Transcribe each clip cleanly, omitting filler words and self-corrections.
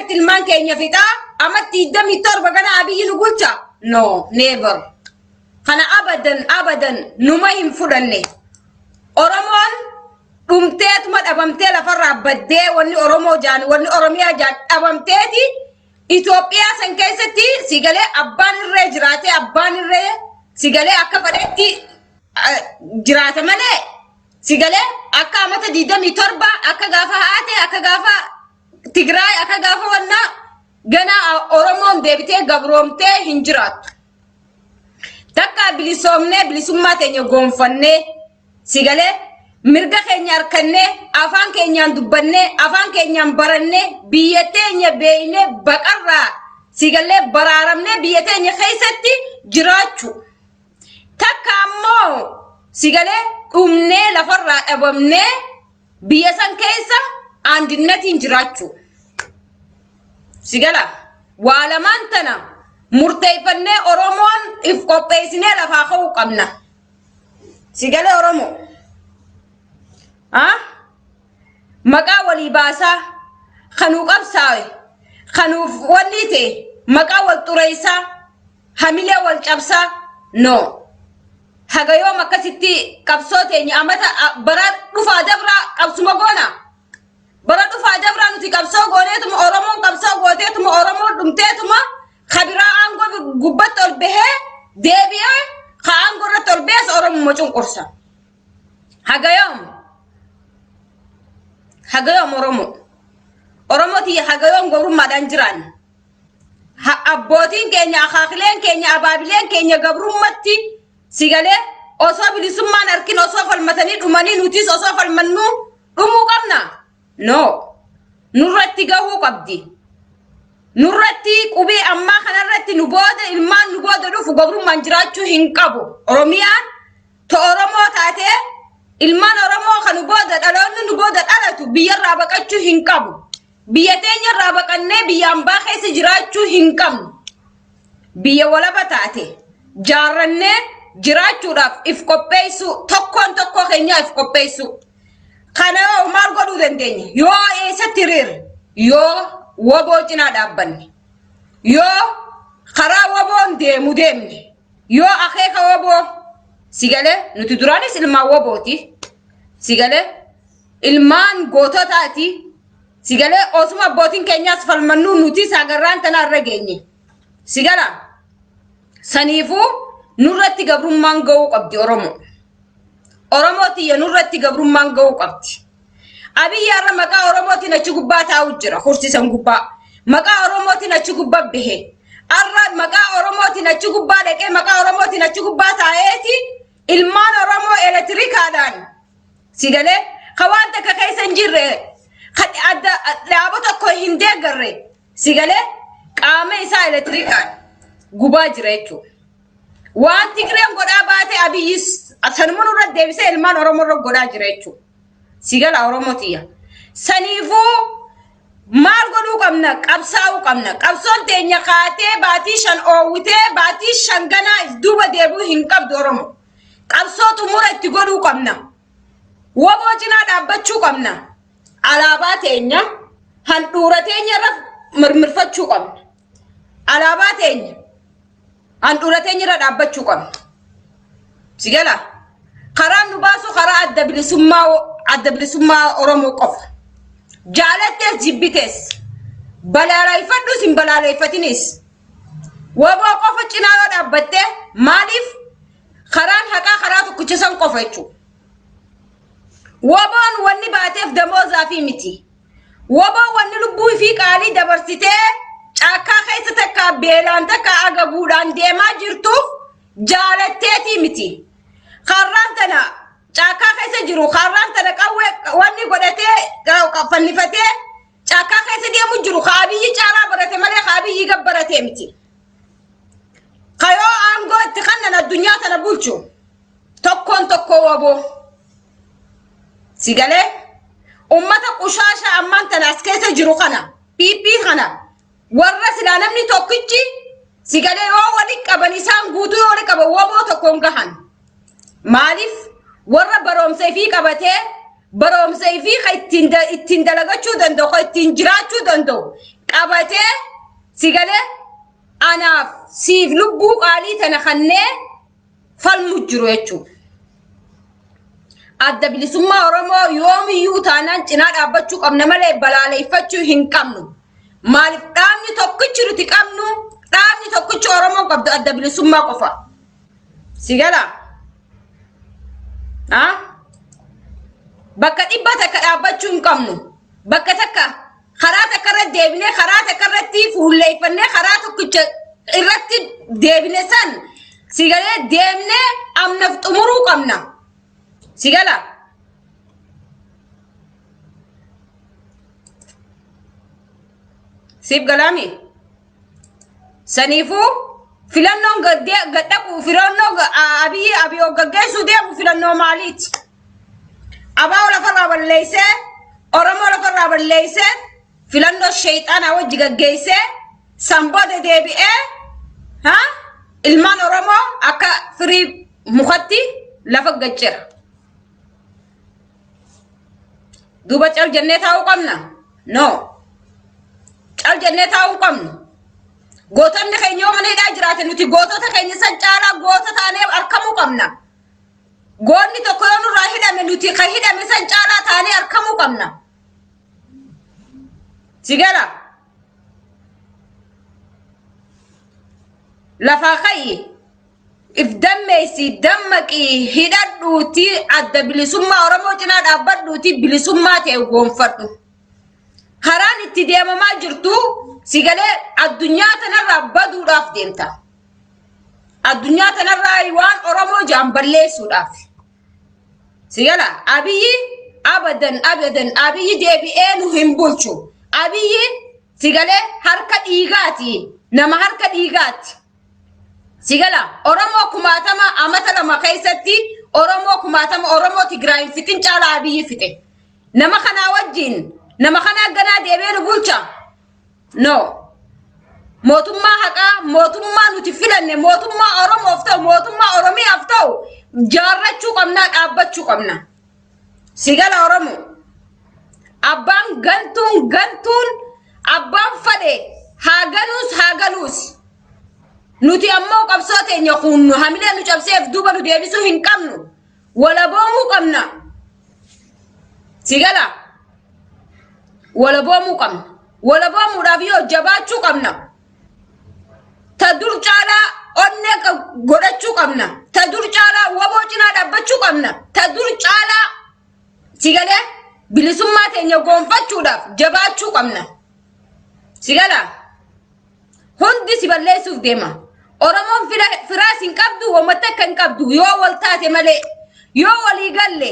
Akkatti ilmaan keenya fixaa amatti 27 gana Abiyyi nu bulcha. No, never. Kana abadan abadan numa hin fudhanne. Oromoon dhumteetuma dhabamtee lafarraa baddee, wanni Oromoo jaan, wanni Oromiyaa jaan dhabamteeti, Itoophiyaa san keessatti sigalee abbaan irree jiraatee, abbaan irree sigalee akka fedhetti jiraata malee, sigalee akka amata 27, akka gaafa haate, akka gaafa Tigraay, akka gaafa wannaa gana Oromoon deebitee gabroomtee hin jiraattu. Takka bilisoomnee, bilisummaa teenya goonfannee, sigalee mirga keenya harkannee, afaan keenyaan dubbannee, afaan keenyaan barannee, biyya teenya beeynee, baqarraa sigalee baraaramnee biyya teenya keessatti jiraachuu. Takka ammoo sigalee dhumnee lafarraa dhabamnee biyya san keessa aandinnatiin jiraachuu. Sigala waa lamaan tana murteeffannee Oromoon if qopheessinee lafaa ka'uu qabna. Sigalee Oromoo. Ah? Maqaa walii baasaa, kanuu qabsaawe, kanuuf wanni ta'e, maqaa wal xureessaa, hamilee wal cabsaa, no. Haga yoom akkasitti qabsoo teenya amata bara dhufaa dabraa qabsuma goona? Bara dhufaa dabraa nuti qabsoo gooneetuma, Oromoon qabsoo gooteetuma, Oromoon dhumteetuma, kabiraa aangoo gubbatti ol bahee deebi'ee ka aangoo irratti ol bahees Oromuma cunqursa. Haga yoom? Haga yoom Oromoo? Oromoo tiyya, haga yoom gabrummaadhaan jiraanna? Abbootiin keenya, akaakileen keenya, abaabileen keenya gabrummatti sigalee osoo bilisummaan harkin osoo falmatanii dhumanii, nutis osoo falmannuu dhumuu qabna? No. Nurratti gahuu qabdi. Nurratti qubee ammaa kanarratti nu booda ilmaan nu booda dhufu gabrummaan jiraachuu hin qabu. Oromiyaan to Oromoo taatee, ilmaan Oromoo kan nu booda dhaloonni nu booda dhalatu biyyarraa baqachuu hin qabu. Biyya teenyarraa baqannee biyya ambaa keessa jiraachuu hin qabnu. Biyya walaba taate jaarrannee jiraachuudhaaf if qopheessuu, tokkoon tokkoo keenyaa if qopheessuu. Kana yoo maal godhuu dandeenya? Yoo eessatti hiriirre? Yoo WBO cinaa dhaabbanne. Yoo karaa WBOn deemu deemne. Yoo akeeka WBO sigalee, nuti duraanis ilmaan WBOti. Sigalee ilmaan goototaati. Sigalee osuma abbootiin keenyaas falmannuu nuti saagarraan tanaa irra geenye. Sigala saniifuu nurratti gabrummaan ga'uu qabdi Oromoo. Oromoo tiyya, nurratti gabrummaan ga'uu qabdi. Abiyyi har'a maqaa Oromootiin achi gubbaa taa'u jira, kursiisan gubbaa. Maqaa Oromootiin achi gubbaa bahe. Har'a maqaa Oromootiin achi gubbaa dhaqee, maqaa Oromootiin achi gubbaa taa'eeti, ilmaan Oromoo elektirikaadhaan sigalee ka waan takka keessa hin jirre, ka adda dhaaba tokko hin deeggarre, sigalee qaama isaa elektirikaan gubaa jira jechuudha. Waan Tigreen godhaa baate Abiyyis sanuma nurra deebisee ilmaan Oromoo irra godhaa jira jechuudha. Sigala Oromoo tiyya. Saniifuu maal godhuu qabna? Qabsaa'uu qabna. Qabsoon teenya kaatee baatii 5 oowwitee baatii 5 ganaa if duuba deebi'uu hin qabdu Oromoo. Qabsoo xumura itti godhuu qabna. WBO cinaa dhaabbachuu qabna. Alaabaa teenya handhuura teenya irra mirmirfachuu qabna. Alaabaa teenya handhuura teenya irra dhaabbachuu qabna. Sigala karaan nu baasu karaa Adda Bilisummaa Oromoo qofa. Jaalattees jibbitees, balaaleffadhus hin balaaleffatinis, WBO qofa cinaa yoo dhaabbatte, maaliif karaan haqaa karaa tokkicha san qofa jechuudha. WBOn wanni baateef damoozaa fi miti. WBOn wanni lubbuu fi qaalii dabarsitee caakkaa keessa takka beelaan takka agabuudhaan deemaa jirtuuf jaalatteetii miti. Karraan tana caakkaa keessa jiru, karraan tana qawwee wanni godhatee fannifatee caakkaa keessa deemu jiru ka Abiyyi caalaa barate malee ka Abiyyi gabbaratee miti. Kayoo aangoo itti kannan addunyaa tana bulchu tokkoon tokkoo WBO. Sigalee ummata qushaasha ammaan tana as keessa jiru kana, PP kana, warra silaa namni tokkichi sigalee yoo wali qaban, isaan guutuu yoo wali qaban WBO tokkoon gahan. Maaliif warra baroomsa ifii qabatee, baroomsa ifii ka ittiin dalagachuu danda'u, ka ittiin jiraachuu danda'u, qabatee si galee anaaf siif lubbuu qaalii tana kannee falmu jiru jechuudha. Adda bilisummaa Oromoo yoomiyyuu taanaan cinaa dhaabbachuu qabna malee balaaleffachuu hin qabnu. Maaliif dhaabni tokkichi nuti qabnu, dhaabni tokkichi Oromoon qabdu adda bilisummaa qofa. Si galaa? Ah? Bakka 100 dhaabbachuu hin qabnu. Bakka takka karaa takka irratti deebinee, karaa takka irratti fuulleeffannee, karaa tokkicha irratti deebine san si galee deemnee amnaf xumuruu qabna. Si galaa? Siif galaami? Saniifuu filannoon gadhaqu, filannoo Abiyyi Abiyoo gaggeessuu deemu filannoo maaliiti? Abaa lafarraa balleessee, Oromoo lafarraa balleessee, filannoo sheexanaa wajji gaggeessee, san booda deebi'ee ha ilmaan Oromoo akka firii mukatti lafa gaccira. Duuba cal jennee taa'uu qabna? No. Cal jennee taa'uu qabnu. Gootonni keenya yoo mana hidhaa jiraate, nuti gootota keenya san caalaa goota taanee argamuu qabna. Goonni tokko yoo nurraa hidhame, nuti kan hidhame san caalaa taanee argamuu qabna. Si gala? Lafaa ka'i. If dammeessi, dammaqii, hidhadhuuti, adda bilisummaa Oromoo cinaa dhaabbadhuuti, bilisummaa ta'e goonfadhu. Karaan itti deemamaa jirtu si galee addunyaa tanarraa baduudhaaf deemta. Addunyaa tanarraa waan Oromoo jaan balleessuudhaaf. Si gala? Abiyyi abadan abadan Abiyyi deebi'ee nu hin bulchu. Abiyyi si galee harka dhiigaati. Nama harka dhiigaati. Si gala? Oromoo kumaatama amata 2 keessatti Oromoo kumaatama Oromoo Tigraayin fixin caalaa Abiyyi fixe. Nama kanaa wajjin, nama kanaa ganaa deebi'ee nu bulcha. No. Mootummaa haqaa, mootummaa nuti filanne, mootummaa Oromoof ta'u, mootummaa Oromiyaaf ta'u jaarrachuu qabnaa, dhaabbachuu qabna. Si gala, Oromoo? Abbaan gantuun gantuun abbaan fadhe haa ganuus haa galuus. Nuti ammoo qabsoo teenya kun hamilee nu cabseef duuba nu deebisuu hin qabnu. Walaboomuu qabna. Si gala? Walaboomuu qabna. Walaboomuudhaaf yoo jabaachuu qabna. Ta dur caalaa onnee godhachuu qabna. Ta dur caalaa waboo cinaa dhaabbachuu qabna. Ta dur caalaa si galee bilisummaa teenya goonfachuudhaaf jabaachuu qabna. Si galaa? Hundi si balleessuuf deema. Oromoon firaas hin qabdu, uummata akka hin qabdu yoo wal taate malee, yoo walii galle,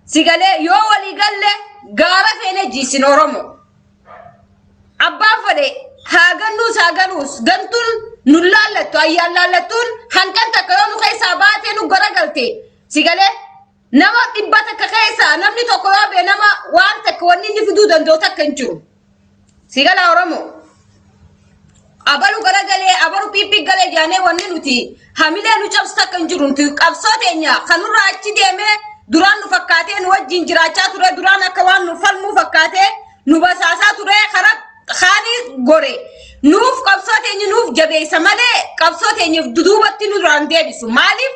si galee, yoo walii galle gaara feene jiisin Oromoo. Abbaan fedhe haa gannuus haa galuus, gantuun nu laallattu, ayyaan laallattuun hanqan takka yoo nu keessaa baatee nu garagalte, si galee, nama 100 keessaa namni tokko yoo bee nama waan takka wanni inni fiduu danda'u takka hin jiru. Si gala, Oromoo? Abalu garagalee, abalu piipii galee jaanee wanni nuti hamilee nu cabsu takka hin jiru. Nuti qabsoo teenya kanurraa achi deemee duraan nu fakkaatee nu wajjin jiraachaa ture, duraan akka waan nu falmuu fakkaatee nu basaasaa ture, karaa kaanii gore nuuf qabsoo teenya nuuf jabeessa malee qabsoo teenyaaf duduubatti nu duraan deebisu. Maaliif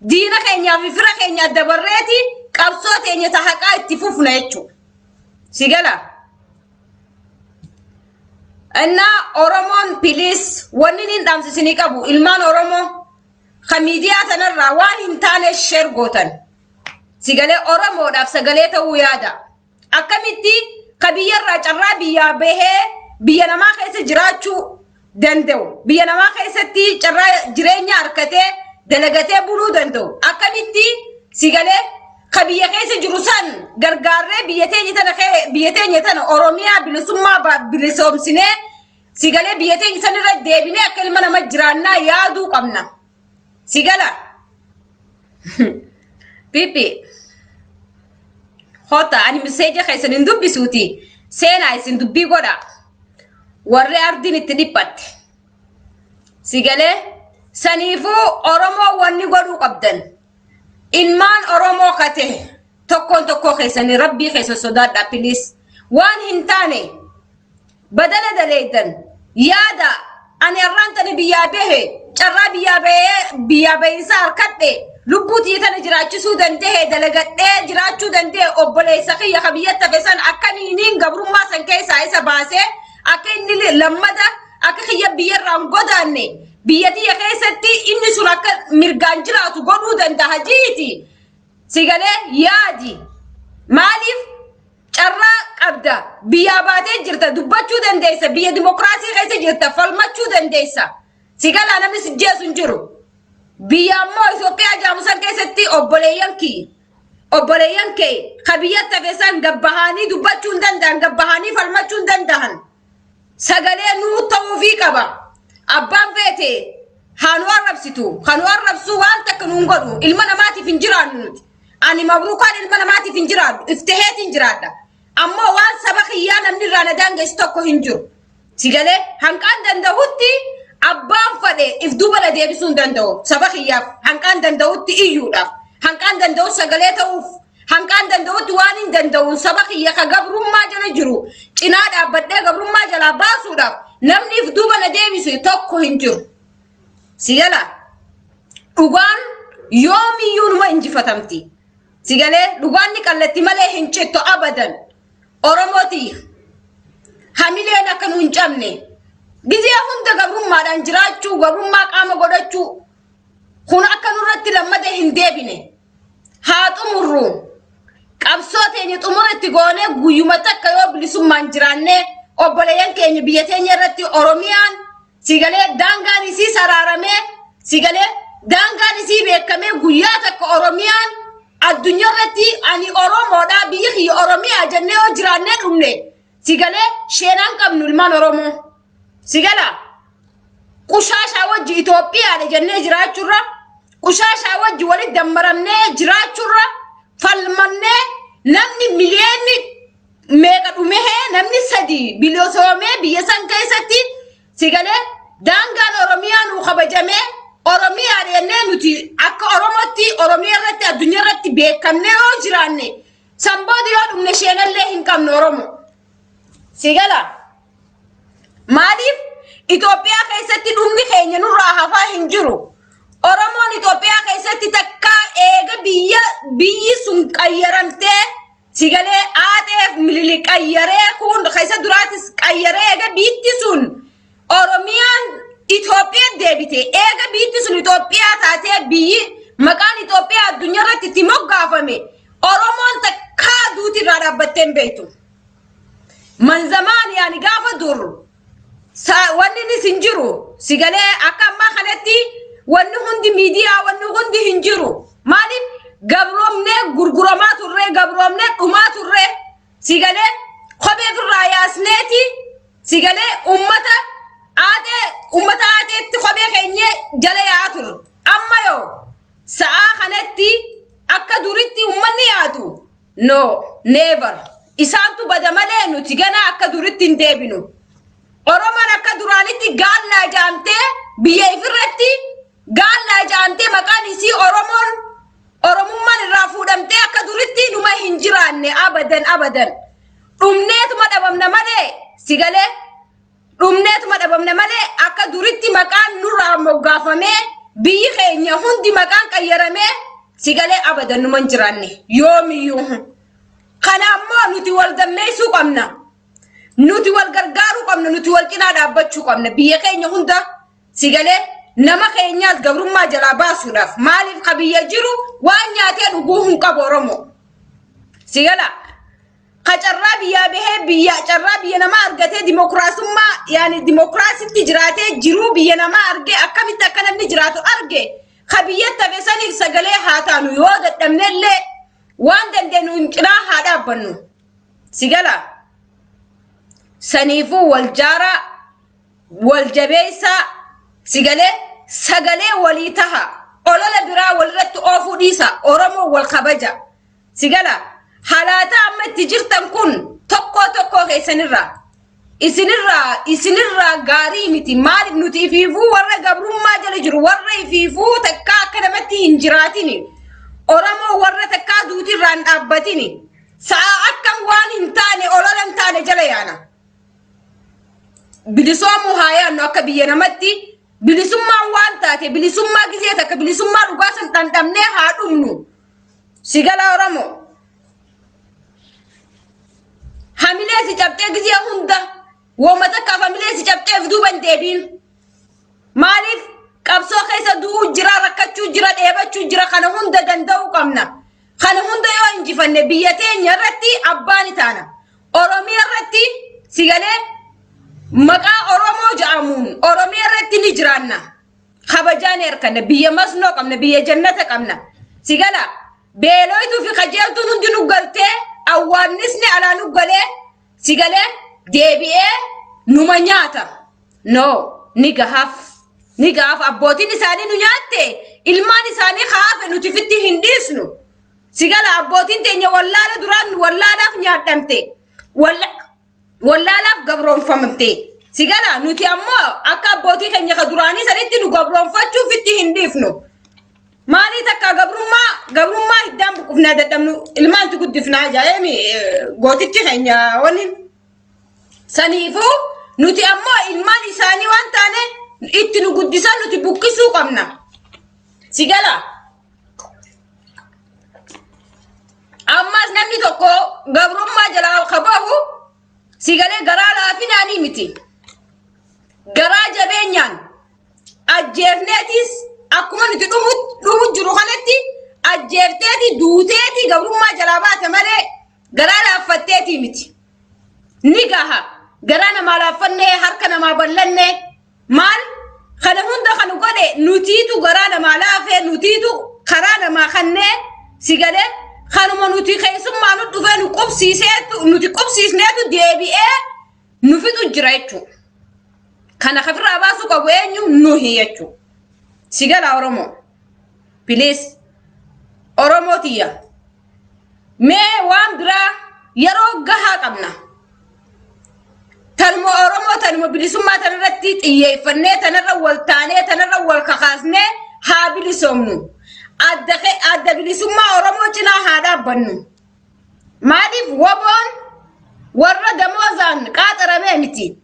diina keenyaa fi fira keenya adda barreeti qabsoo teenya ta haqaa itti fufna jechuudha. Si gala? Innaa Oromoon, please, wanni inni dhaamsisinii qabu, ilmaan Oromoo kan miidiyaa tanarraa waan hin taane share gootan. Si galee, Oromoodhaaf sagalee ta'uu yaada. Akkamitti ka biyyarraa carraa biyyaa bahee biyya namaa keessa jiraachuu danda'u, biyya namaa keessatti carraa jireenya harkatee dalagatee buluu danda'u, akkamitti si galee ka biyya keessa jiru san gargaarree biyya teenya tana Oromiyaa bilisummaa bilisoomsinee, si galee, biyya teenya san irra deebinee akka ilma nama jiraannaa yaaduu qabna. Si gala? Pipi. Hota ani message keessan hin dubbisuuti. Seenaa isin dubbii godha. Warri ardiin itti dhiphatte. Si galee, saniifuu Oromoo wanni godhuu qabdan. Ilmaan Oromoo kate tokkoon tokkoo keessanii rabbii keessa sodaadha, please. Waan hin taane Badala daleeydan. Yaada ani har'aan tana biyyaa bahe carraa biyyaa bahee biyyaa bahiinsa harkadhe lubbuu tiyya tana jiraachisuu danda'e dalagadhee jiraachuu danda'e obboleessa kiyya ka biyyatti hafe san akkamiiniin gabrummaa san keessaa isa baasee akka inni lammada akka kiyya biyyarraa hin godaanne biyya tiyya keessatti inni sun akka mirgaan jiraatu godhuu danda'a jiiti. Si galee yaadi. Maaliif carraa qabda biyyaa baatee jirta dubbachuu dandeessa biyya dimokiraasii keessa jirta falmachuu dandeessa. Si galaa namni si jeesu hin jiru. Biyya ammoo Itoophiyaa jaamusan keessatti obboleeyyan kiyya. Obboleeyyan kee ka biyyatti hafe san gabbahaanii dubbachuu hin danda'an gabbahaanii falmachuu hin danda'an. Sagalee nuu ta'uufii qaba. Abbaan feete haa nu arrabsitu. Kan nu arrabsu waan takka nuun godhu. Ilma namaatiif hin jiraannu nuti. Ani mabruukaan ilma namaatiif hin jiraadhu. Iftaheetiin jiraadha. Ammoo waan saba kiyyaa namni irraa na daangessu tokko hin jiru. Si galee hanqaan danda'utti abbaan fadhe if duuba na deebisuu hin danda'u. Saba kiyyaaf hanqaan danda'utti iyyuudhaaf. Hanqaan danda'u sagalee ta'uuf. Hanqaan danda'utti waan hin danda'uun saba kiyya ka gabrummaa jala jiru cinaa dhaabbadhee gabrummaa jalaa baasuudhaaf namni if duuba na deebisu tokko hin jiru. Si gala dhugaan yoomiyyuu numa injifatamti. Si galee dhugaan ni qallatti malee hin cittu abadan. Oromoo tiyya hamileen akka nu hin cabne gizee hunda gabrummaadhaan jiraachuu gabrummaa qaama godhachuu kun akka nurratti lammata hin deebine. Haa xumurru. Qabsoo teenya xumura itti goonee guyyuma takka yoo bilisummaan jiraannee obboleeyyan keenya biyya teenya irratti Oromiyaan sigalee daangaan isii saraaramee sigalee daangaan isii beekamee guyyaa takka Oromiyaan addunyaa irratti ani Oromoodha biyyi kiyya Oromiyaa jennee yoo jiraannee dhumne sigalee sheenaan qabnu ilmaan Oromoo. Sigala qushaashaa wajji Itoophiyaadha jennee jiraachuurra qushaashaa wajji walitti dammaramnee jiraachuurra falmannee namni miliyoonni meeqa dhumehee namni sadi bilisoomee biyya san keessatti sigalee daangaan Oromiyaa nuu kabajamee Oromiyaa jennee nuti akka Oromootti Oromiyaa irratti addunyaa irratti beekamnee yoo jiraanne san booda yoo dhumne sheenallee hin qabnu Oromoo. Sigala maaliif Itoophiyaa keessatti dhumni keenya nurraa hafaa hin jiru. Oromoon Itoophiyaa keessatti takkaa eega biyya biyyi sun qayyaramtee sigalee aaxeef milili qayyaree kun keessa duraatis qayyaree eega biitti sun Oromiyaan Itoophiyaa deebite eega biitti sun Itoophiyaa taatee biyyi maqaan Itoophiyaa addunyaa irratti itti moggaafame Oromoon takkaa duuti irraa dhaabbattee hin beektu. Manzamaan yaani gaafa dur wanni innis hin jiru sigalee akka ammaa kanatti wanni hundi miidiyaa wanni hundi hin jiru. Maaliif gabroomnee gurguramaa turree gabroomnee dhumaa turree sigalee kophee ofirraa yaasneeti sigalee ummata aadee ummata aadeetti kophee keenya jala yaa'aa turre. Amma yoo sa'aa kanatti akka duritti ummanni yaadu no never isaantu bada malee nuti ganaa akka duritti hin deebinu. Oromoon akka duraanitti gaallaa jaamtee biyya ifirratti gaallaa jaamtee maqaan isii Oromoon Oromummaan irraa fuudhamtee akka duritti numa hin jiraanne abadan abadan. Dhumneetuma dhabamna malee sigalee dhumneetuma dhabamna malee akka duritti maqaan nurraa moggaafamee biyyi keenya hundi maqaan qayyaramee sigalee abadan numa hin jiraanne yoomiyyuu. Kana ammoo nuti wal dammeessuu qabna. Nuti wal gargaaruu qabna. Nuti wal cinaa dhaabbachuu qabna. Biyya keenya hunda sigalee nama keenyaas gabrummaa jalaa baasuudhaaf maaliif ka biyya jiru waan nyaatee dhuguu hin qabu Oromoo. Sigala ka carraa biyyaa bahee biyya carraa biyya namaa argatee dimokiraasummaa yaani dimokiraasitti jiraatee jiruu biyya namaa argee akkamitti akka namni jiraatu arge ka biyyatti hafe saniif sagalee haa taanu yoo dadhabnellee waan dandeenyu cinaa haa dhaabbannu. Sigala saniifuu wal jaaraa wal jabeessaa sigalee sagalee walii taha olola biraa walirratti oofuu dhiisa Oromoo wal kabaja. Sigala halaataa amma itti jirtan kun tokkoo tokkoo keessanirraa isinirraa isinirraa gaarii miti maaliif nuti ifiifuu warra gabrummaa jala jiru warra ifiifuu takkaa akka namatti hin jiraatini Oromoo warra takkaa duutirraa hin dhaabbatini sa'a akkam waan hin taane olola hin taane jala yaana. Bilisoomuu haa yaannu akka biyya namatti. Bilisummaan waan taate bilisummaa gizee takka bilisummaa dhugaa san dhandhamnee haa dhumnu. Si galaa Oromoo. Hamilee si cabxee gizee hunda wooma takkaaf hamilee si cabxeef duuba hin deebiin. Maaliif qabsoo keessa du'uu jira, rakkachuu jira, dheebachuu jira kana hunda danda'uu qabna. Kana hunda yoo injifanne biyya teenya irratti abbaa ni taana. Oromiyaa irratti si galee maqaa Oromoo jedhamuun Oromiyaa irratti ni jiraanna. Kabajaa ni arganna. Biyya masnoo qabna, biyya jannata qabna. Si gala beeloytuu fi kajeeltuun hundi nu galtee awwaannisni alaa nu galee si galee deebi'ee numa nyaata. No, ni gahaaf. Ni gahaaf abbootiin isaanii nu nyaatte ilmaan isaanii haafe nuti fitti hin dhiisnu. Si gala abbootiin teenya wallaala duraan wallaalaaf nyaadhamte. Wallaalaaf gabroonfamte. Si gala nuti ammoo akka abbootii keenya ka duraanii sanitti nu gabroonfachuuf itti hin dhiifnu. Maalii takka gabrummaa gabrummaa hiddaan buqqifnaa dadhabnu ilmaantu guddifnaa jaa'eemi gootichi keenya waliin. Saniifuu nuti ammoo ilmaan isaanii waan taane itti nu guddisan nuti buqqisuu qabna. Si gala. Ammas namni tokko gabrummaa jalaa ka bahu si galee garaa laafinaanii miti. Garaa jabeenyaan ajjeefneetis akkuma nuti dhumu dhumu jiru kanatti ajjeefteeti duuteeti gabrummaa jalaa baate malee garaa laaffatteetii miti. Ni gaha. Garaa namaa laaffannee harka namaa bal'annee maal kana hunda kan godhe nutiitu garaa namaa laafee nutiitu karaa namaa kannee si galee kanuma nuti keessummaa nu dhufee nu qubsiiseetu nuti qubsiisneetu deebi'ee nu fixu jira jechuudha. Kana kafirraa baasuu qabu eenyu nuhi jechuudha. Si galaa Oromoo. Please. Oromoo tiyya. Mee waan biraa yeroo gahaa qabna. Tanuma Oromoo tanuma bilisummaa tanarratti xiyyeeffannee tanarra wal taanee tanarra wal kakaasnee haa bilisoomnu. Adda bilisummaa Oromoo cinaa haa dhaabbannu. Maaliif waboon warra damoozaan qaaxaramee miti.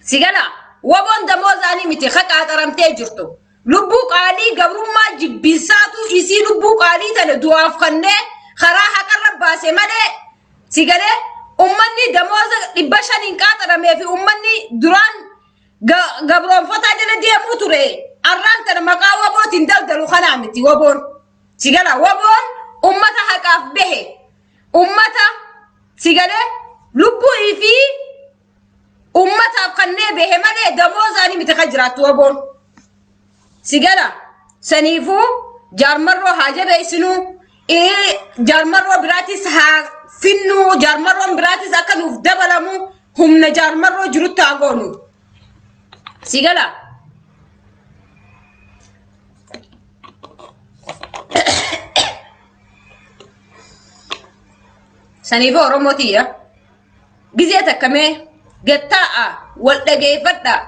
Si gala waboon damoozaanii miti ka qaaxaramtee jirtu. Lubbuu qaalii gabrummaa jibbinsaatu isii lubbuu qaalii tana du'aaf kannee karaa haqarra baase malee si galee ummanni damooza 500n qaaxaramee fi ummanni duraan gabroonfataa jala deemuu ture arraan tana maqaa wabootiin daldalu kanaa miti waboon. Si gala waboon ummata haqaaf bahe ummata si galee lubbuu fi ummataaf kannee bahe malee damoozaanii miti kan jiraattu waboon. Si gala saniifuu jaarmarroo haa jabeessinuu jaarmarroo biraatis haa finnuu jaarmarroon biraatis akka nuuf dabalamu humna jaarmarroo jirutti haa goonu. Si gala. Saniifuu Oromoo tiyya. Gizee takka mee gattaa'a wal dhageeffadhaa.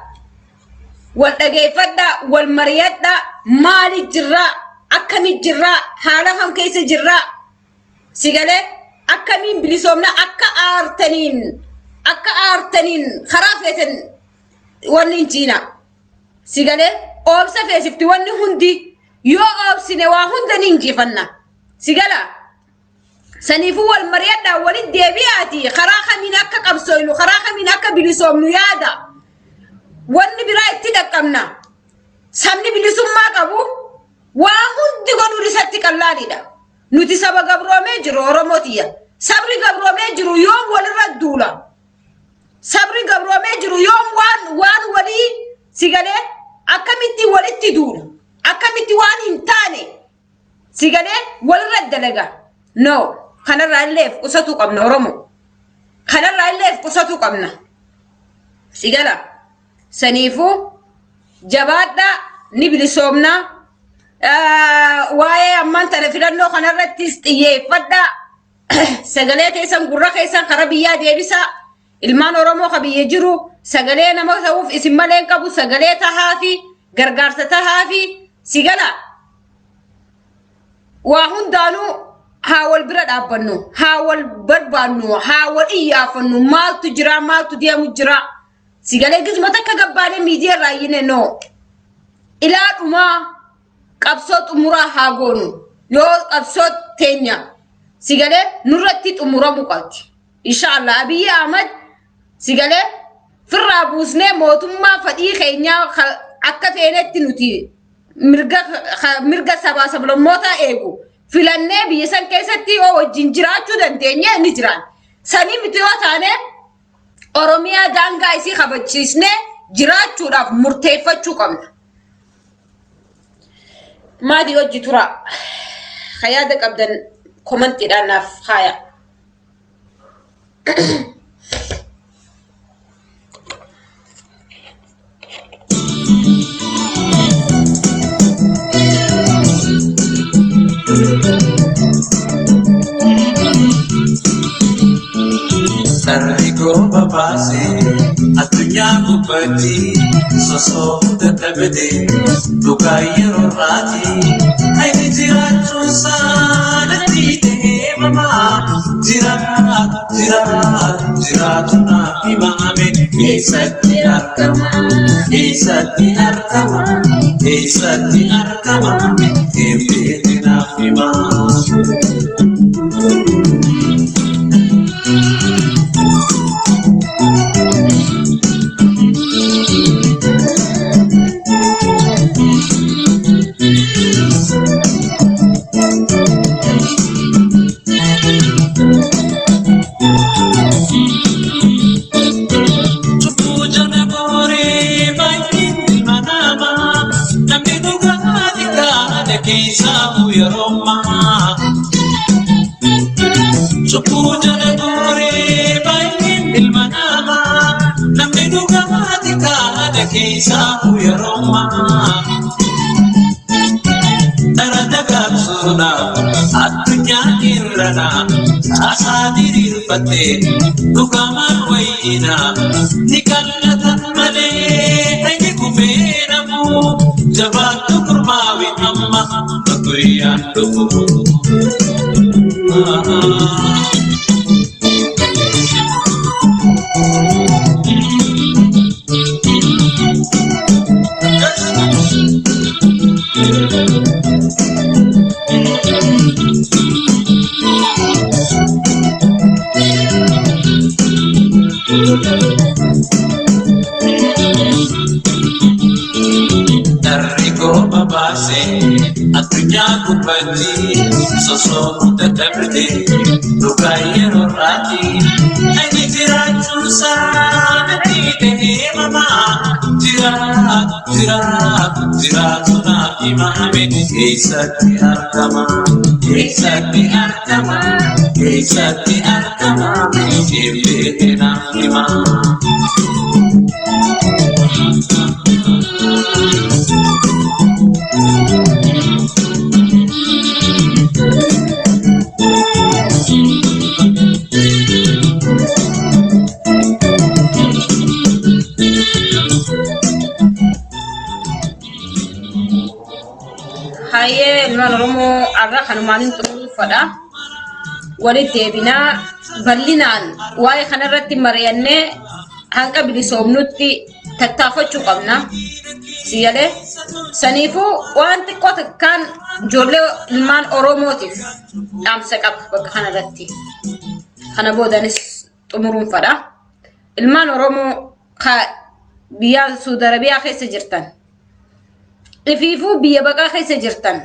Wal dhageeffadhaa, wal mari'adhaa, maali jirraa, akkami jirraa, haala kam keessa jirraa. Si galee akkamiin bilisoomna akka aartaniin akka aartaniin karaa feetan wanni hin ciina. Si galee oobsa feesifti wanni hundi yoo oobsine waa hunda ni injifanna. Si galaa? Saniifuu wal mari'adhaa walitti deebi'aati karaa kamiin akka qabsooynu karaa kamiin akka bilisoomnu yaada. Wanni biraa itti dhaqqabna. Sabni bilisummaa qabu waa hundi godhuun isatti qallaaliidha. Nuti saba gabroomee jiru Oromoo tiyya. Sabri gabroomee jiru yoom walirra duula. Sabri gabroomee jiru yoom waan waan walii si galee akkamitti walitti duula. Akkamitti waan hin taane Si galee walirra dalaga. No. Kanarraa illee of qusatuu qabna Oromoo. Kanarraa illee of qusatuu qabna. Si gala. Saniifuu jabaadhaa ni bilisoomnaa. Waa'ee ammaan tana filannoo kanarrattis xiyyeeffadhaa. Sagalee teessan gurra keessan karaa biyyaa deebisaa. Ilmaan Oromoo ka biyya jiru sagalee nama ta'uuf isin malee hin qabu sagalee tahaafi gargaarsa tahaafi si gala. Waa hundaanuu haa wal bira dhaabbannu, haa wal barbaannu, haa wal iyyaafannu, maaltu jira, maaltu deemu jira. Sigalee gizuma takka gabbaanee miidiyaa irraa iyyine noo. Ilaa dhumaa qabsoo xumuraa haa goonu. Yoo qabsoo teenya sigalee nurratti xumuramuu qabdi. Inshaallah Abiyyi Ahmad sigalee firraa buusnee mootummaa fadhii keenyaa akka feenetti nuti mirga mirga sabaa sablammootaa eegu filannee biyya san keessatti yoo wajjin jiraachuu dandeenye ni jiraan. Sanii miti yoo taane Oromiyaa daangaa isii kabachiisnee jiraachuudhaaf murteeffachuu qabna. Maadii hojii tura. Yaada qabdan komantiidhaan naaf haaya. Sarri gooba baasee addunyaa gubbatti sosoo dadhabde dhugaa yeroo raati. Hayni jiraachuun saanatti ta'ee mamaa jiraatu jiraatu jiraatu naaf himame eessatti argama eessatti argama eessatti argama eebbeeti naaf hima. Cubbuu jala booree baay'een ilma namaa namni dhugaa xiqqaadha keessaa yeroo ammaa. Cubbuu jala booree baay'een ilma namaa namni dhugaa xiqqaadha keessaa yeroo ammaa. Dara dagaagsuudhaaf addunyaa irrana caasaa diriirfattee dhugamaan wayyina ni kallatan malee inni kufee namu jabaattu gurmaawi amma guyyaan dhufu. Darri gooba baasee addunyaa gubbatti sosoo dadhabde dhugaa yeroo raati. Inni jiraachuun saanatti ta'ee mamaa jiraatu jiraatu jiraatu naaf himame eessatti argama eessatti argama eessatti argama eebbeete naaf hima. Hayyee ilmaan Oromoo har'a kanumaan hin xumuruufadha. Walitti deebinaa bal'inaan waa'ee kanarratti mari'annee hanga bilisoomnutti tattaafachuu qabna. Siyalee saniifuu waan xiqqoo takkaan ijoollee ilmaan Oromootiif dhaamsa qaba bakka kanarratti. Kana boodanis xumuruun fadha. Ilmaan Oromoo ka biyya Suudi Arabiyaa keessa jirtan. Ifiifuu biyya baqaa keessa jirtan.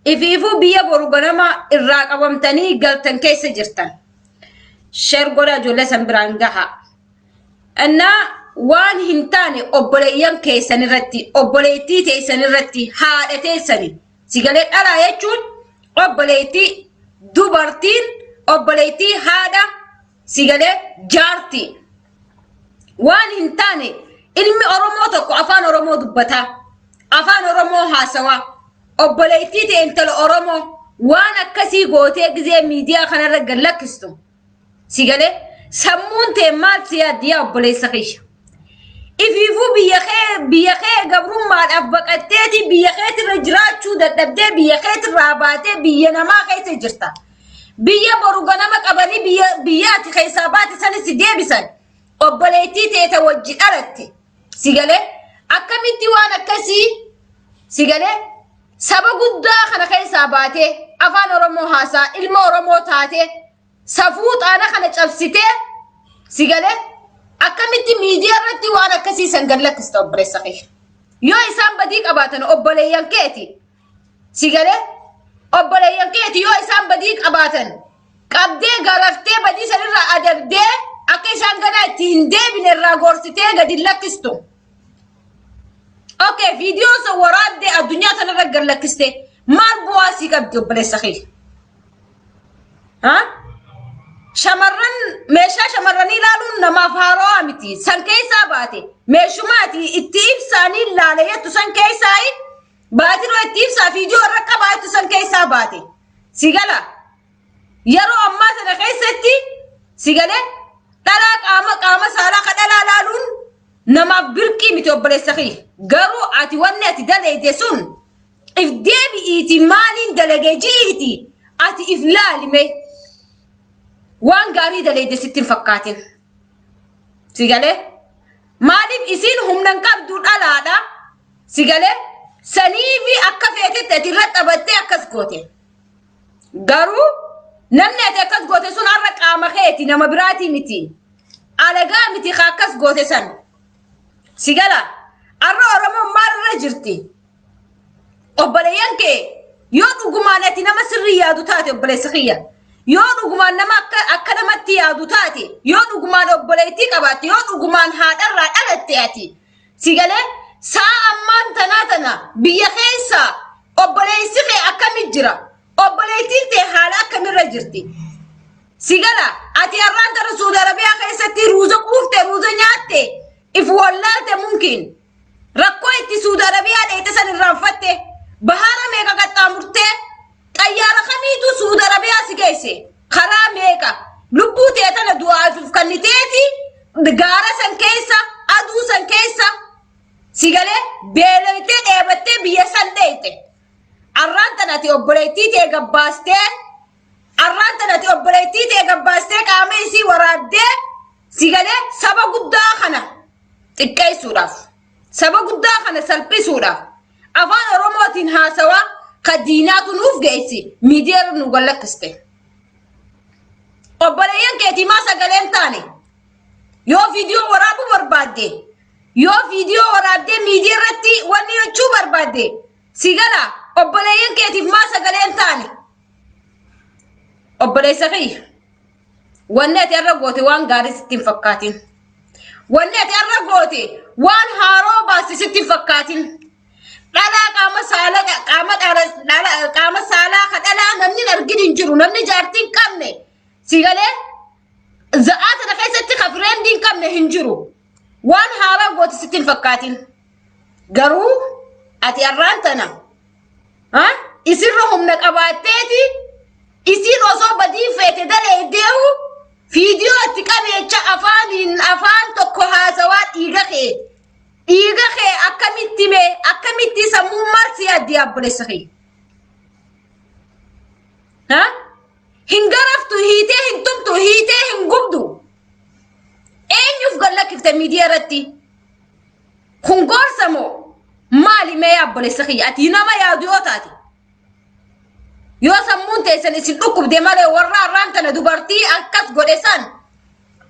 Ifiifuu biyya boru ganama irraa qabamtanii galtan keessa jirtan. Sheer godhaa ijoollee san biraan gaha. Innaa waan hin taane obboleeyyan keessan irratti, obboleettii teessan irratti, haadha teessani. Sigalee dhalaa jechuun obboleettii dubartiin obboleettii haadha sigalee jaartii. Waan hin taane ilmi Oromoo tokko afaan Oromoo dubbataa, afaan Oromoo haasawaa, obboleettii ta'e intala Oromoo waan akkasii gootee gizee miidiyaa kanarra gad lakkistu. Si galee sammuun tee maal si yaaddi yaa obboleessa kiyya. Ifiifuu biyya kee gabrummaadhaaf baqatteeti biyya keetirra jiraachuu dadhabdee biyya keetirraa baatee biyya namaa keessa jirta. Biyya boru ganama qabanii biyya ati keessaa baate sanis si deebisan. Obboleettii teeta wajji dhalatte. Si galee akkamitti waan akkasii si galee saba guddaa kana keessaa baatee afaan Oromoo haasaa ilma Oromoo taatee safuu xaana kana cabsitee si galee akkamitti miidiyaa irratti waan akkasii san gad lakkista obboleessa kee. Yoo isaan badii qabaatan obboleeyyan keeti. Si galee obboleeyyan keeti yoo isaan badii qabaatan qabdee garaftee badii sanirraa adabdee akka isaan ganaa itti hin deebine irraa gorsitee gadi hin lakkistu. Okay, viidiyoo san waraabdee addunyaa tanarra gad lakkiste maal bu'aa sii qabdi obboleessa kee? Ha? Shamarran meeshaa shamarranii ilaaluun namaaf haarawaa miti. San keessaa baate meeshumaati itti ibsaanii ilaale jettu san keessaa baatiroo itti ibsaa viidiyoo irra qabaa jettu san keessaa baate. Si gala. Yeroo ammaa sana keessatti si galee dhalaa qaama qaama saalaa ka dhalaa laaluun namaaf birqii miti obboleessa kiyya. Garuu ati wanni ati daleeyde sun if deebi'iiti maaliin dalagee ji'iiti ati if laalime waan gaarii daleeyde sitti hin fakkaatin. Si galee maaliif isiin humna hin qabdu dhalaadha. Si galee saniifi akka feetetti ati irra taphattee akkas goote. Garuu namni ati akkas goote sun har'a qaama keeti nama biraatii miti. Alagaa miti ka akkas goote san. Si gala har'a Oromoon maalirra jirti? Obboleeyyan kee yoo dhugumaan ati nama sirrii yaadu taate obboleessa kiyya. Yoo dhugumaan nama akka, akka namatti yaadu taate, yoo dhugumaan obboleettii qabaatte, yoo dhugumaan haadharraa dhalatte ati. Si galee saa ammaan tanaa tana biyya keessa obboleessi kee akkami jira? Obboleettiin tee haala akkamirra jirti? Si gala ati har'aan tana Suudi Arabiyaa keessatti ruuza quufte ruuza nyaatte if wallaalte mumkin rakkoo itti Suudi Arabiyaa dheeyte san irraanfatte bahaara meeqa qaxxaamurtee xayyaara kamiitu Suudi Arabiyaa si geesse karaa meeqa lubbuu tee tana du'aaf if kanniteeti gaara san keessa aduu san keessa si galee beeloytee dheebattee biyya san dheeyte arraan tana ati obboleettii tee gabbaastee arraan tana ati obboleettii tee gabbaastee qaama isii waraabdee si galee saba guddaa kana xiqqeessuudhaaf saba guddaa kana salphisuudhaaf afaan Oromootiin haasawaa ka diinaatu nuuf geessi miidiyaa irra nu gallakkiste. Obboleeyyan keetii maa sagaleen taane yoo viidiyoo waraabuu barbaadde yoo viidiyoo waraabdee miidiyaa irratti wanni jechuu barbaadde si gala obboleeyyan keetiif maa sagaleen taane. Obboleessa kiyya wanni ati irra goote waan gaarii sitti hin fakkaatin. Wanni ati irra goote waan haaroo baaste sitti hin fakkaatin. Dhalaa qaama saalaa qaama dhala qaama saalaa ka dhalaa namni hin argin hin jiru namni jaartii hin qabne si galee za'aa tana keessatti ka fireendii hin qabne hin jiru. Waan haaraa goote sitti hin fakkaatin. Garuu ati arraan tana ha? Isirra humna qabaatteeti isiin osoo badii feete daleeydeehu fiidiyoo itti qabeecha afaaniin afaan tokko haasawaa dhiiga kee dhiiga kee akkamitti mee akkamitti sammuun maal si yaaddi obboleessa kee? Ha? Hin garaftu hiitee hin tumtu hiitee hin gubdu eenyuuf gad lakkifte miidiyaa irratti? Kun gorsa moo maali mee yaa obboleessa kiyya ati nama yaadu yoo taate yoo sammuun teessan isin dhukkubde malee warra har'aan tana dubartii akkas godhe san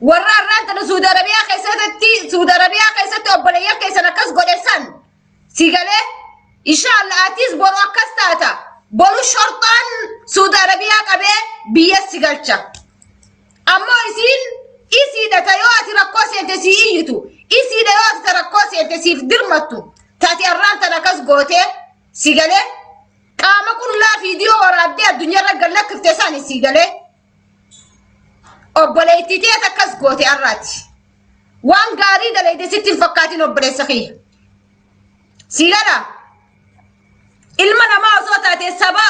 warra har'aan tana Suudi Arabiyaa keessatti Suudi Arabiyaa keessatti obboleeyyan keessan akkas godhe san si galee inshaallah atis boru akkas taata boru shorxaan Suudi Arabiyaa qabee biyya si galcha. Ammoo isiin isiidha ta yoo ati rakkoo seente sii iyyitu isiidha yoo ati ta rakkoo seente siif dirmattu taati arraan tan akkas gootee si galee qaama qullaa viidiyoo waraabdee addunyaarra gad lakkifte sani si galee obboleettii teet akkas goote arraati. Waan gaarii dalayde sitti hin fakkaatin obboleessa kiyya. Si gala ilma namaa osoo taate saba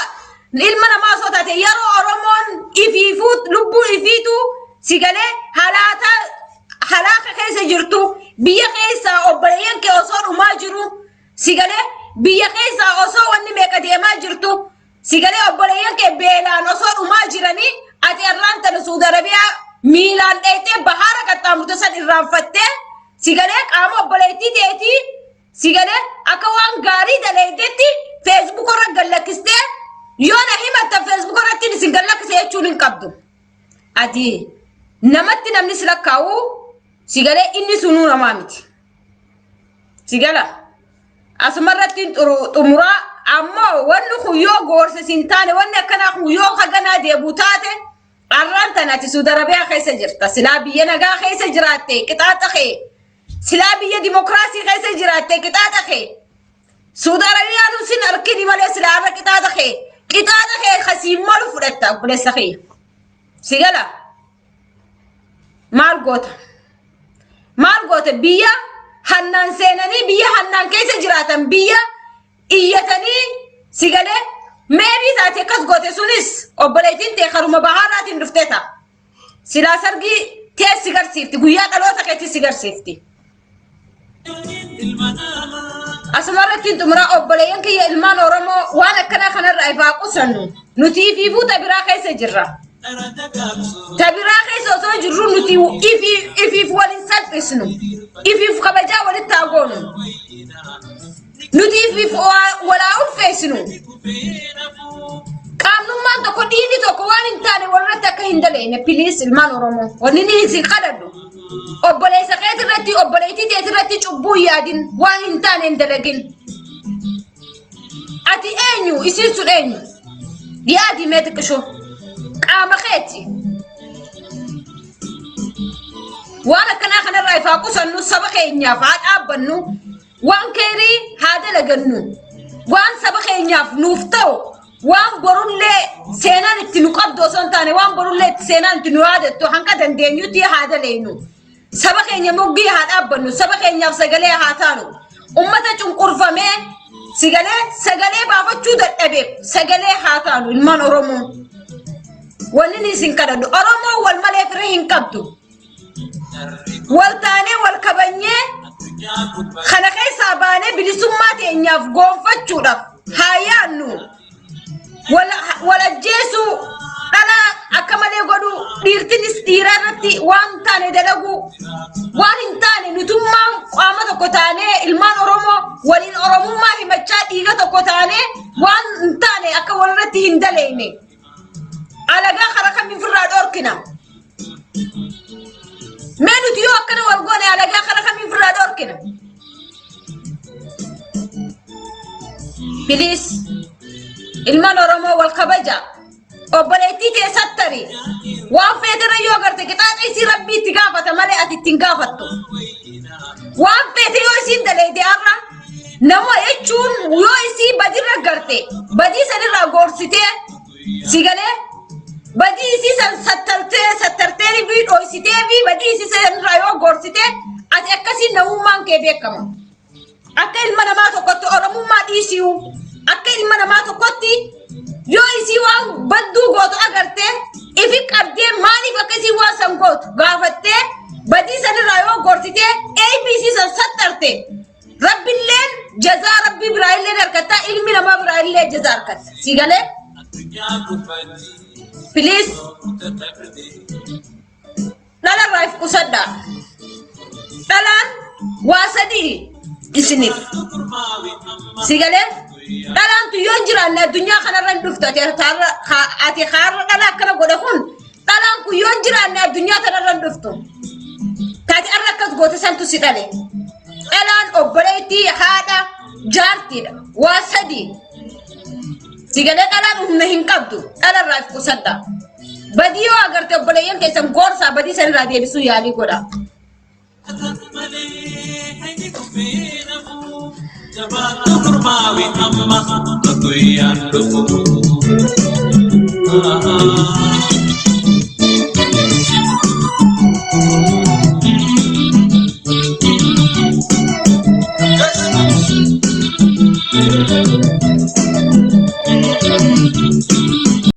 ilma namaa osoo taate yeroo Oromoon ifiifuu lubbuu ifiitu si galee halaata halaaka keessa jirtu biyya keessa obboleeyyan kee osoo dhumaa jiru si galee biyya keessa osoo wanni meeqa deemaa jirtu si galee obboleeyyan kee beelaan osoo dhumaa jiranii ati arraan tana Suudi Arabiyaa miilaan dheeyxee bahaara qaxxaamurte san irraanfattee si galee qaama obboleettii teetii si galee akka waan gaarii daleeydetti Facebook irra gallakkistee yoo na himattan Facebook irratti isin gallakkise jechuun hin qabdu. Ati namatti namni si lakkaa'u si galee inni sunuu namaa miti. Si gala. Asuma irratti xumuraa ammoo wanni kun yoo goorsa siin taane wanni akkanaa kun yoo haganaa deebi'u taate arraan tana ati Suudi Arabiyaa keessa jirta. Silaa biyya nagaa keessa jiraatte qixaaxa kee. Silaa biyya dimokiraasii keessa jiraatte qixaaxa kee. Suudi Arabiyaan sin arkini malee silaa har'a qixaaxa kee. Qixaaxa kee kasiin malu fudhatta obboleessa kee. Si gala. Maal goota? Maal goota? Biyya hannaan seenanii biyya hannaan keessa jiraatan biyya iyyatanii si galee meebii taate akkas goote sunis obboleettiin tee karuma bahaaraatiin dhuftee ta'a. Silaa sargii tee si garsiifti guyyaa dhaloota keetti si garsiifti. Asuma irratti hin xumuraa obboleeyyan kiyya ilmaan Oromoo waan akkanaa kanarraa ifaa qusannu nuti ifiifuu ta biraa keessa jirra. Ta biraa keessa osoo jirru nuti ifiif wal hin salphisnu. Ifiif kabajaa walitti haa goonu. Nuti ifiif wal haa ulfeessinu. Qaamnummaan tokko dhiigni tokko waan hin taane walirratti akka hin daleene piliis ilmaan Oromoo. Wanni ni isin kadhadhu. Obboleessa keeti irratti obboleettii teeti irratti cubbuu hin yaadin waan hin taane hin dalagin. Ati eenyu isiin sun eenyu? Yaadi mee xiqqishoo. Qaama keeti. Waan akkanaa kanarraa ifaa qusannu saba keenyaaf haa dhaabbannu. Waan keerii haa dalagannu. Waan saba keenyaaf nuuf ta'u waan borullee seenaan itti nu qabdu osoo hin taane waan borullee itti seenaan itti nu yaadattu hanga dandeenyutti haa daleynu. Saba keenya moggii haa dhaabbannu. Saba keenyaaf sagalee haa taanu. Ummata cunqurfamee sigalee sagalee baafachuu dadhabeef sagalee haa taanu ilmaan Oromoo. Wanni inni isin kadhadhu Oromoo wal malee firii hin qabdu. Wal taanee wal kabanyee kana keessaa baanee bilisummaa teenyaaf goonfachuudhaaf haa yaadnu. Wal ajjeesuu dhalaa akka malee godhuu dhiirtinis dhiiraa irratti waan taane dalaguu waan hin taane nutummaan qaama tokko taanee ilmaan Oromoo waliin Oromummaa himachaa dhiiga tokko taanee waan hin taane akka walirratti hin daleeyne. Alagaa karaa kamiin ofirraa dhorkina? Mee nuti yoo akkana wal goone alagaa karaa kamiin ofirraa dhorkina? Please ilmaan Oromoo wal kabaja. Obboleettii tee sattari. Waan feetirra yoo agarte qixaaxa isii rabbii itti gaafata malee ati ittiin gaafattu. Waan feete yoo isiin daleeyde har'a nama jechuun yoo isii badirra garte badii sanirraa gorsitee si galee badii isii san sattartee sattartee fi dhoysitee fi badii isii sanirraa yoo gorsitee ati akkasiin namummaan kee beekama. Akka ilma namaa tokkotti oromummaa dhiisiu akka ilma namaa tokkotti yoo isii waan badduu gootu agarte ifi qabdee maaliif akka isii waan san gootu gaafattee badii sanirraa yoo gorsitee eeybii isii san sattarte rabbilleen jazaa rabbii biraa illee argatta ilmi namaa biraa illee jazaa argatta si galee please dhalarraa if qusadhaa dhalaan waa sadii isiniif si galee dhalaan tun yoo hin jiraanne addunyaa kanarra hin dhuftu ati haarra dhala akkana godhe kun dhalaan kun yoo hin jiraanne addunyaa kanarra hin dhuftu taati arra akkas goote santu si dhale dhalaan obboleettii haadha jaartiidha waa sadii si galee dhalaan humna hin qabdu dhalarraa if qusadha badii yoo agarte obboleeyyan keessan gorsaa badii sanirraa deebisuu yaalii godha. Jabaatu gurmaawe amma guyyaan dhufu.